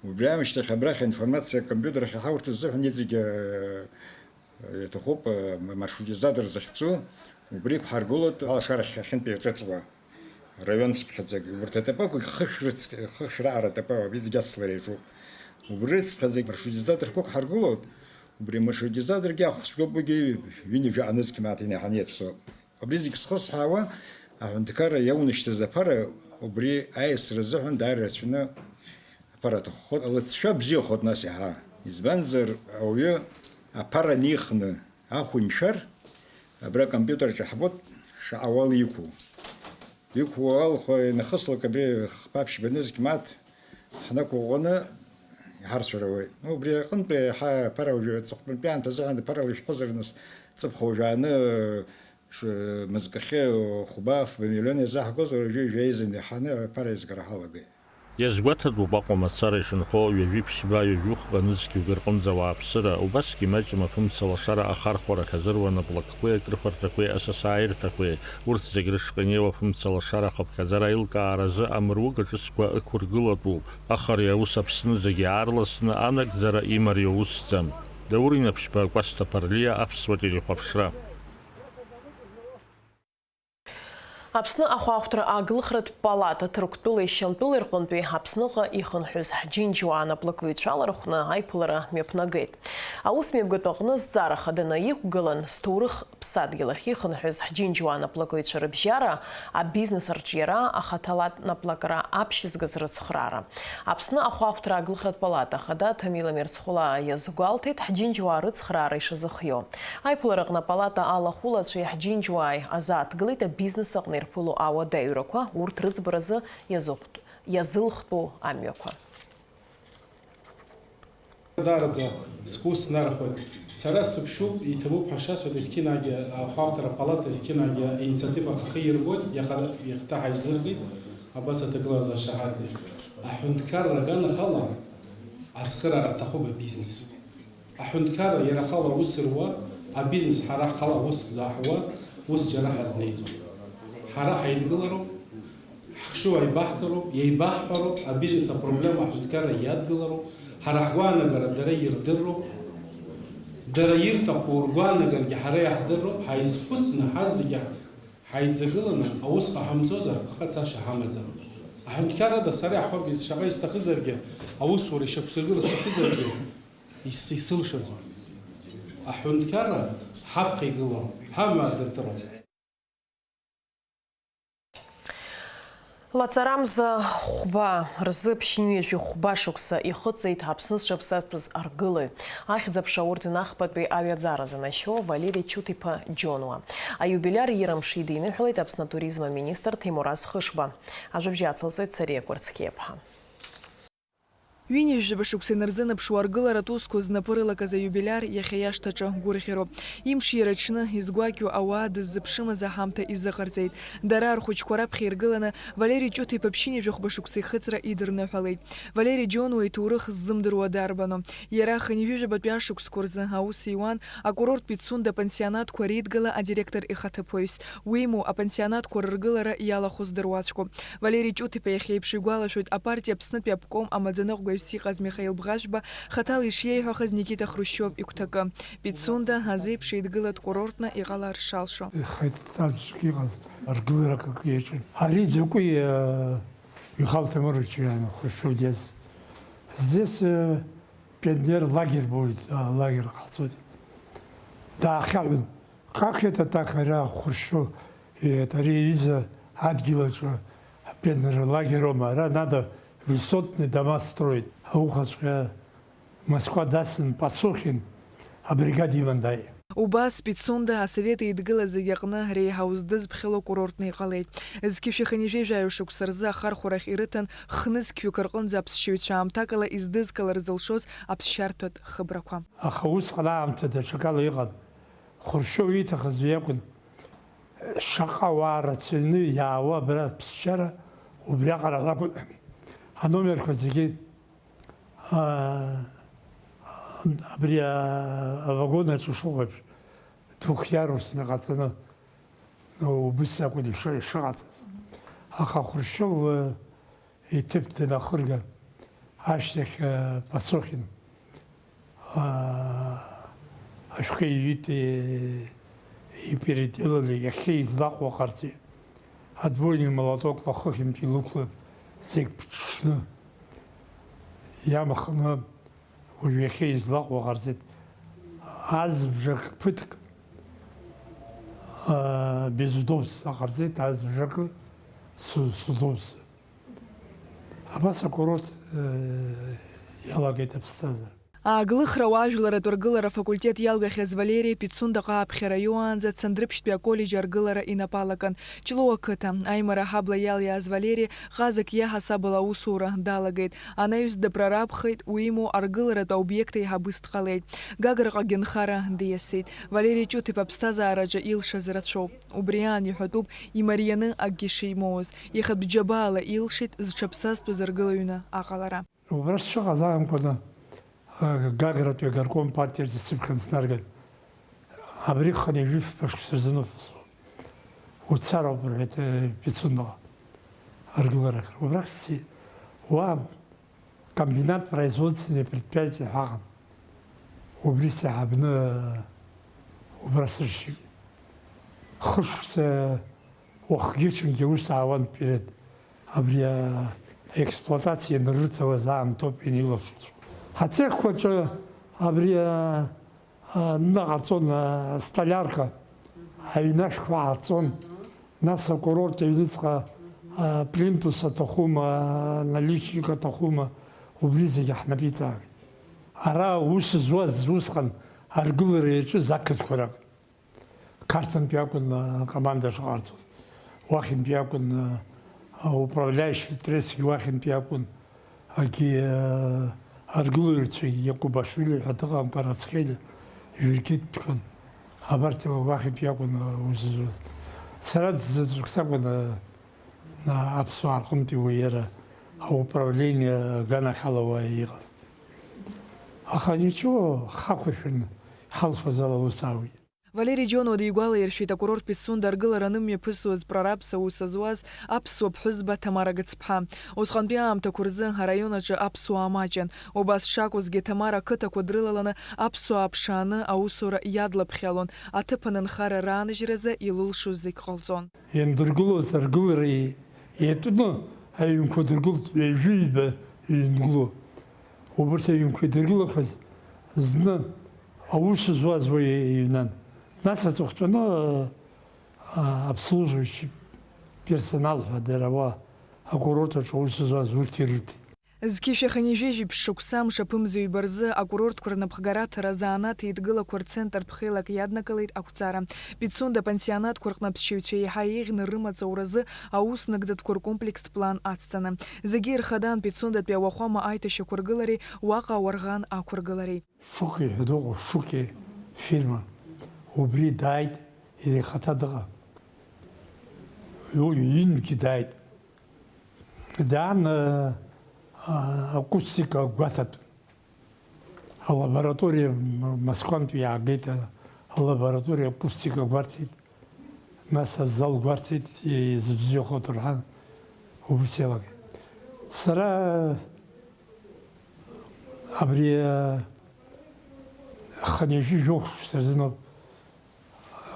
Убри аамышьҭахь абрахь аинформациа акомпиутер ахь иҳаурҭаз азыҳәан иҵегьы, э, иаҭахуп, э, маршрутизатор захьӡу, убри иқәҳаргылоит алашарахь ахьынтәи иаҿыҵуа. Раион цыԥхьаӡагь, убарҭ атапақәагь хышә рыцк-, хышә раара атапа, уажәы иҵегь ацлара иаҿуп. Убри рыцԥхьаӡагь маршрутизаторқәак ҳаргылоит, убри амаршрутизаторгьы ахәцәгьоуп, уигьы ҩынҩажәа нызқь мааҭ инаҳаны иаԥсоуп. Абри зегь зхысҳәаауа, аҳәынҭқарра иаунашьҭыз аԥара убри аиасра азыҳәан даара ирацәаны аԥара аҭаххоит, алыҵшәа бзиахоит нас иаҳа. Избанзар, ауаҩы аԥара анихны, ахә имшәар, абра акомпиутер аҿы ҳбоит шаҟа уал иқәу. Иқәу алхәа инахыслак абри хԥа-ԥшьба нызқь мааҭ ҳнықәыӷәӷәаны иҳарцәар ауеит. Убри аҟынтәи ҳа аԥара уажәы аҵыхәтәантәи аамҭа азыҳәан аԥара лышәхозар нас, ҵыԥх уажәааны, ш-, мызкахьы хәба-фба миллион иазаҳгозар, уажәы жәаҩа изын иҳаны аԥара аизгара ҳалагеит. Иазгәаҭатәуп Аҟәа мацара ишынхо ҩажәи ԥшьба, ҩажәи хәба нызқьҩык рҟынӡа ауааԥсыра, убасгьы имаҷым афымца лашара ахархәарахь азыруа наплакқәеи акрыфарҭақәеи асасааирҭақәеи, урҭ зегь рышҟа инеиуа афымца лашара ахыԥхьаӡара аилкааразы амруга ҿыцқәа ықәыргылатәуп, аха ари аус Аԥсны зегьы аарласны анагӡара имариоу усӡам. Даур Инаԥшьба, Кәасҭа Ԥарлиа, Аԥсуа телехәаԥшра. Аԥсны ахәаахәҭра аглыхратә палата Ҭырқәтәылеи Шьамтәылеи рҟынтәи Аԥсныҟа ихынҳәыз ҳџьынџьуаа анаплакыҩцәа алархәны аиԥылара мҩаԥнагеит. Аус мҩаԥгатәы аҟны зҵаара хаданы иқәгылан, зҭоурых ԥсадгьыл ахь ихынҳәыз ҳџьынџьуаа анаплакыҩцәа рыбжьара, абизнес арҿиара, ахаҭалатә наплакра аԥшьызгаз рыцхраара. Аԥсны ахәаахәҭра аглыхратә палата ахада Ҭамила Мерцхәлаа иазгәалҭеит, ҳџьынџьуаа рыцхраара ишазыхиоу. Аиԥылараҟны апалата алахәылацәеи ҳџьынџьуааи азааҭгылеит абизнес аҟны ирԥыло ауадаҩрақәа, урҭ рыӡбаразы иазыхәт-, иазылхтәу амҩақәа. Даараӡа сгәы снархоит. Сара сыԥшуп, иҭабуп ҳәа шасҳәоит, есқьынагьы ахәаахәҭра апалата есқьынагьы аинициатива ахы ирбоит, иаха, иахьа ҳаизыргеит, абас аҭагылазаашьа ҳарҭеит. Аҳәынҭқарра аганахьала ацхыраара аҭахуп абизнес. Аҳәынҭқарра иара ахала аус руа, абизнес ҳара ҳхала аус заҳуа, ус џьара ҳазнеиӡом. Ҳара ҳаидгылароуп, ҳхшыҩ аибаҳҭароуп, иеибаҳҳәароуп, абизнес апроблема аҳәынҭқарра иадгылароуп, ҳара ҳгәаанагара дара ирдыруп, дара ирҭаху ргәаанагарагьы ҳара иаҳдыруп, ҳаизхәыцны ҳазегьы ҳаиҵагыланы аус ҟаҳамҵозар, ҳхы ацаша ҳамаӡам. Аҳәынҭқаррада сара иаҳҳәап, шаҟа исҭахызаргьы, аусура ишьақәсыргылар сҭахызаргьы, ис-, исылшаӡом. Аҳәынҭқарра ҳаԥхьа игылоуп, ҳамҩа адыртыроуп. Лаҵарамза хәба рзы ԥшьынҩажәи хәба шықәса ихыҵит Аԥсны зҽаԥсазтәыз аргылаҩ, ахьӡ-аԥша аорден ахԥатәи аҩаӡара занашьоу Валери Чуҭ-иԥа Џьонуа. Аиубилиар ирымш идиныҳәалеит Аԥсны атуризм аминистр Ҭемураз Хышба. Ажәабжь ацылҵоит Сариа Кәарцхиаԥҳа. Ҩынҩажәаба шықәса инарзынаԥшуа аргыларатә усқәа знапы рылакыз аиубилиар иахьа иашҭаҿы гәырӷьароуп. Имшира аҽны, изгәакьоу ауаа дыззыԥшымыз аҳамҭа изыҟарҵеит. Дара рхәыҷқәа раԥхьа иргыланы, Валери Ҷуҭ-иԥа ԥшьынҩажәи хәба шықәса ихыҵра идырныҳәалеит. Валери Џьонуа иҭоурых ззымдыруа дарбану? Иара хынҩажәижәабатәи ашықәсқәа рзы аус иуан акурорт Пицунда апансионатқәа реидгыла адиректор ихаҭыԥуаҩс. Уимоу, апансионатқәа рыргылара иалахәыз дыруаӡәкуп. Валери Ҷуҭ-иԥа иахьа еиԥш игәалашәоит апартиа Аԥснытәи аобком амаӡаныҟәгаҩыс иҟаз Михаил Бӷажәба, хаҭала ишиеиҳәахаз Никита Хрушьиов игәҭакы. Пицунда азеиԥш еидгылатә курортны иҟалар шалшо. Ихеит аӡәк иҟаз, аргыларак акы иаҿын. Ари Ӡыкәи, э, Михаил Ҭамырович, э, Хрушьиов диас. Здесь, э, пионер лагерь будет, а, лагерь ҟаҳҵоит. Даахьаҳәын, как это так, ара Хрушьиов, э, ари аҩыза адгьыл аҿы пионер лагерь аума, ара надо высотные дома строить. Аухаҵәҟьа Москва дацын Пасухин, абригада иман дааит. Убас Пицунда Асовет Еидгыла зегьы аҟны реиҳау здызԥхьало курортны иҟалеит. Зқьышә хынҩажәи жәаҩа шықәса рзы ахархәарахь ирыҭан хнызқьҩык рҟынӡа аԥсшьаҩцәа аамҭакала издызкылар зылшоз аԥсшьарҭатә хыбрақәа. Аха усҟан аамҭа даҽакала иҟан. Хрушьов ииҭахыз уи акәын. Шаҟа ауаа рацәаҩны иаауа абра аԥсшьара убриаҟара акәын. Аномерқәа зегьы, аа, абри, аа, авагон аҿы шыҟоу еиԥш, двухъярусны ҟаҵаны, ну, убыс акәын ишыҟаҵаз. Аха Хрушьов, э, иҭыԥ данахырга, ашьҭахь, э, Пасохин, аа, ашәҟәы иҩит, э, и переделали, иахьа излаҟоу ҟарҵеит. Отбойный молотокла хыхьынтә илықәлеит зегь ԥҽны. Иамхны уажә иахьа излаҟоу ҟарҵеит. Азбжак ԥыҭк, аа, без удобства ҟарҵеит, азбжакы с-, с удобством. Абас акурорт, э, иалагеит аԥсҭазаара. Ааглыхра уаажәларратә ргылара афакультет иалгахьаз Валери Пицундаҟа аԥхьара иоуаанӡа Цандрыԥшьтәи аколлеџь аргылара инапы алакын. Ҷлоу ақыҭа, аимара аҳабла иалиааз Валери ҟазак иаҳасабала аусура далагеит. Анаҩс дыпрорабхеит, уимоу аргыларатә аобиект аиҳабыс дҟалеит. Гаграҟагьы нхара диасит. Валери Ҷуҭ-иԥа аԥсҭазаараҿы илшаз рацәоуп. Убри аан иҳәатәуп имарианы акгьы шимоуаз. Иахьатә џьабаала илшеит зҽаԥсазтәыз аргылаҩны аҟалара. Убра сшыҟаз аамҭазы, а, Гагратәи агорком партиаҿы сыԥхьан снарган. Абри хынҩажәи фба шықәса рзын уцароуп, рҳәеит, э, Пицундаҟа аргыларахь. Убрахь сцеит. Уа комбинат производственный предприятие ҳәа аҟан. Убри сеиҳабны, э, убра сыршьит. Хышықәса уахгьы-ҽынгьы аус аауан перед абри, а, аексплуатациа анрыҭауаз аамҭоуп ианилашоз. Ацехқәаҿы абри, а, а, ныҟарҵон, а, столярка, аҩнашәқәа аарҵон, нас акурорт аҩныҵҟа, а, плинтус аҭахума, а, наличник аҭахума, убри зегьы ҳнапы иҵаагеит. Ара аус зуаз усҟан аргылара иаҿыз ақырҭқәа ракәын. Қарҭынтәи акәын, а, акоманда шыҟарҵоз. Уахьынтәи акәын, а, а, управляющий тресгьы уахьынтәи акәын. Агьи, а, аргылаҩцәагьы Иакубашвили ҳәа дыҟамкәа, Рацхели, Жәыргьыҭ дшәон. Абарҭ уахьынтәи акәын, а, узызуаз. Сара заҵәык сакәын, а, а, аԥсуаа рҟынтәи уи иара ауправление аганахьала уа иҟаз. Аха ничего, ҳақәыршәаны ҳалшоз ала ус аауеит. Валери Џьонуа дигәалаиршәеит акурорт Пицунда аргылара анымҩаԥысуаз прорабс аус зуаз аԥсуа ԥҳәызба Ҭамара Гыцԥҳа. Усҟантәи аамҭақәа рзы араион аҿы аԥсуаа маҷын. Убас шакәызгьы, Ҭамара ақыҭақәа дрылаланы аԥсуаа ԥшааны аусура иадлаԥхьалон, аҭыԥ анынхара рааныжьразы илылшоз зегь ҟалҵон. Иандыргылоз аргылара иатәны аҩнқәа дыргылт, ҩажәи ҩба иҩнгыло. Убырҭ аҩнқәа идыргылақәаз зны аус зуаз уи иҩнан. Нас аҵыхәтәаны, а, обслуживающий персонал ҳәа дара уа акурорт аҿы аус зуаз урҭ ирырҭеит. Зқьышә хынҩажәи жәиԥшь шықәса мшаԥымзаҩба рзы акурортқәа рнапхгараҭара азанааҭ еидгылақәа рцентртә хеилак иаднакылеит ақәҵара. Пицунда апансионатқәа рҟны аԥсшьаҩцәа еиҳа еиӷьны рымаҵ ауразы аус нагӡатәқәа ркомплекстә план ацҵаны. Зегьы ирхадан Пицундатәи ауахәама аиҭашьақәыргылареи уаҟа ауарӷан ақәыргылареи. Шуки ҳәа дыҟоуп, Шуки фирма. Убри дааит, иара ихаҭа дыҟам. Уи ҩынгьы дааит. Даан, а, а, акустика гәаҭатәын. Алабораториа м-, Москвантәи иаагеит, а, алабораториа акустика гәарҭеит. Нас азал гәарҭеит, изыбзиахоит рҳәан, убыс иалагеит. Сара абри, а, хынҩажәи жәохә шықәса рзыноуп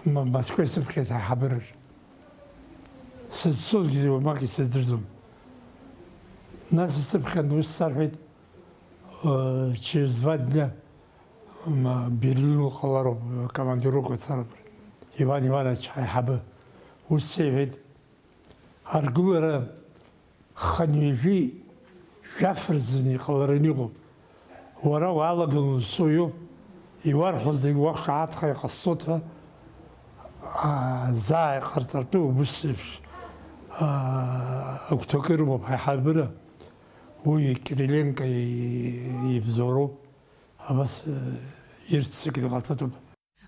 М-, Москва исыԥхьеит аиҳабыраҿ. Сызцозгьы уамак исыздырӡом. Нас исыԥхьан, ус сарҳәеит, э, через два дня М-, Берлин уҟалароуп, командировка цароуп. Иван Иванович ҳаиҳабы ус сеиҳәеит, аргылара хынҩажәи жәаф рзын иҟалараны иҟоуп. Уара уалаган узцо иоуп, Иуарҳәо зегь уақәшаҳаҭха иҟасҵоит ҳәа, аа, заа иҟарҵартәы убыс еиԥш, аа, агәҭакы ирымоуп ҳаиҳабыра. Уи Кириленко и-, ибзоуроуп, абас, э, ирццакны иҟаҵатәуп.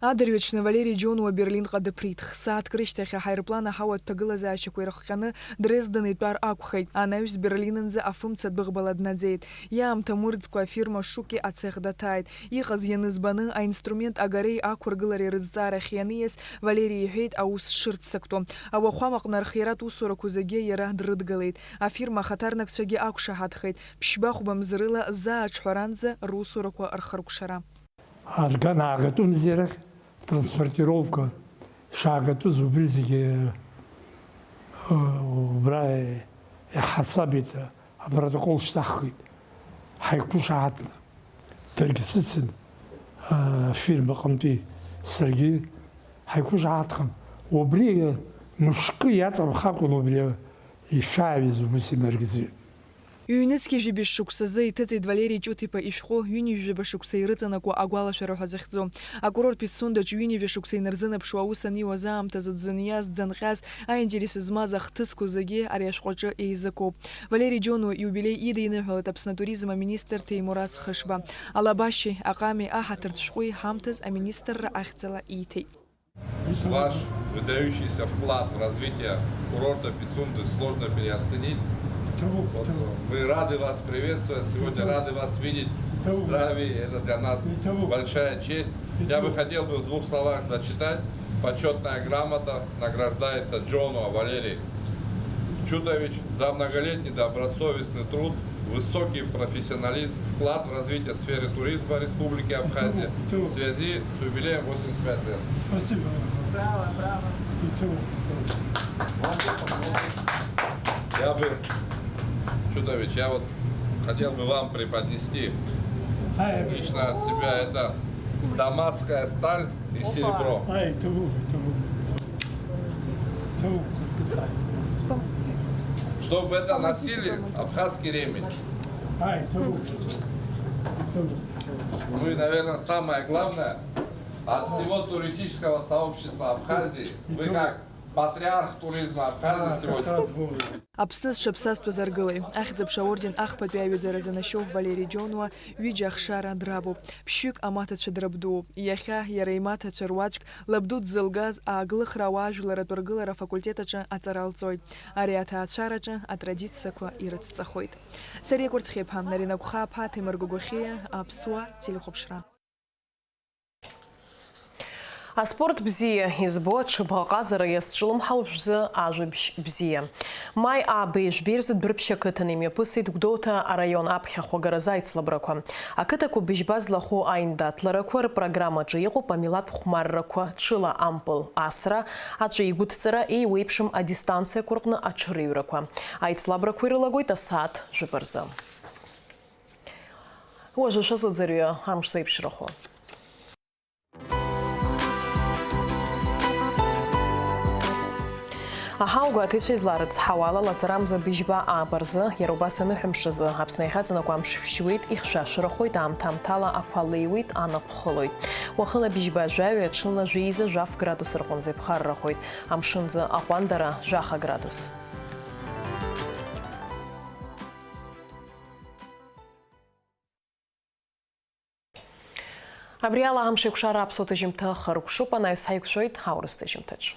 Адырҩаҽны Валери Џьонуа Берлинҟа дыԥрит. Хсааҭк рышьҭахь аҳаирплан аҳауатә ҭагылазаашьақәа ирыхҟьаны Дрезден итәар акәхеит. Анаҩс Берлинынӡа афымца адәыӷбала днаӡеит. Иаамҭа мырӡкәа афирма Шуки ацех даҭааит. Иҟаз ианызбаны, аинструмент агареи ақәыргылареи рызҵаарахь ианиас, Валери иҳәеит аус шырццактәу. Ауахәамаҟны архиаратә усурақәа зегьы иара дрыдгылеит. Афирма ахаҭарнакцәагьы ақәшаҳаҭхеит, ԥшьба-хәба мза рыла заа аҿҳәаранӡа русурақәа рхыркәшара. Арган аагатәымзи арахь, транспортировка шаагатәыз убри зегьы, э, убра иҳасабит, апротокол шьҭаҳхит. Ҳаиқәышаҳаҭны, даргьы сыцын, э, афирма аҟынтәи саргьы ҳаиқәышаҳаҭхан. Убри, э, мышкы иаҵамхакәан убри ишааҩыз убыс инаргӡеит. Ҩнызқьи жәибжь шықәсазы иҭыҵит Валери Ҷуҭ-иԥа ишәҟәы ҩынҩажәаба шықәса ирыҵанакуа агәалашәара ҳәа захьӡу. Акурорт Пицундаҿ ҩынҩажәа шықәса инарзынаԥшуа аус аниуаз аамҭазы дзыниаз, дзынҟьаз, аинтерес змаз ахҭысқәа зегьы ари ашәҟәаҿы еизакуп. Валери Џьонуа иубилеи идиныҳәалеит Аԥсны атуризм аминистр Ҭемураз Хышба. Алабашьеи, аҟами аҳаҭыртә шәҟәи ҳамҭас аминистрра ахьӡала ииҭеит. Ваш выдающийся вклад в развитие курорта Пицунды сложно переоценить. Вот, мы рады вас приветствовать сегодня, рады вас видеть в здравии. Это для нас большая честь. Я бы хотел бы в двух словах зачитать. Почетная грамота, награждается Джонуа Валерий Чутович за многолетний добросовестный труд, высокий профессионализм, вклад в развитие сферы туризма Республики Абхазия в связи с юбилеем восемьдесят пять лет. Спасибо. Браво, браво. Я бы, Чудович, я вот хотел бы вам преподнести лично от себя, это дамасская сталь и серебро. Чтобы это носили абхазский ремень. Ну и, наверное, самое главное, от всего туристического сообщества Абхазии, вы как патриарх туризма Абхазии сегодня. Аԥсны зҽаԥсазтәыз аргылаҩ, Ахьӡ-аԥша аорден ахԥатәи аҩаӡара занашьоу Валери Џьонуа ҩыџьа ахшара драбуп. Ԥшьҩык амаҭацәа драбдууп. Иахьа иара имаҭацәа руаӡәк лабду дзылгаз ааглыхра ауаажәларратә ргылара афакультет аҿы аҵара лҵоит. Ари аҭаацәараҿы атрадициақәа ирыцҵахоит. Сариа Кәарцхиаԥҳа, Нарина Гәхааԥҳа, Ҭемыр Гогохиа, Аԥсуа телехәаԥшра. Аспорт бзиа избо аҽыбӷаҟазара иазҿлымҳау шәзы ажәабжь бзиа. Маи ааба ижәбеи рзы Дәрыԥшь ақыҭан имҩаԥысит Гәдоуҭа араион аԥхьахә агаразы аицлабрақәа. Ақыҭақәа быжьба злахәу аиндаҭларақәа рпрограммаҿы иҟоуп амилаҭ хәмаррақәа, ҽыла ампыл асра, аҵәа игәыдҵара, еиуеиԥшым адистанциақәа рҟны аҽырыҩрақәа. Аицлабрақәа ирылагоит асааҭ жәаба рзы. Уажәы шәазыӡырҩы амш зеиԥшрахо. Аҳауа гәаҭеицәа изларыцҳауа ала, лаҵарамза быжьба ааба рзы, иара убас аныҳәамш азы, Аԥсны иахьаҵанакуа амш шәшьуеит, ихьшәашәарахоит, аамҭа-аамҭала ақәа леиуеит, анаԥхылоит. Уахынла быжьба жәаҩа, ҽынла жәеиза жәаф градус рҟынӡа иԥхаррахоит. Амшынӡы аҟәандара жәаха градус. Абри ала Амшеикәшара аԥсуа ҭыжьымҭа хыркәшоуп, анаҩс ҳаиқәшәоит аурыс ҭыжьымҭаҿ.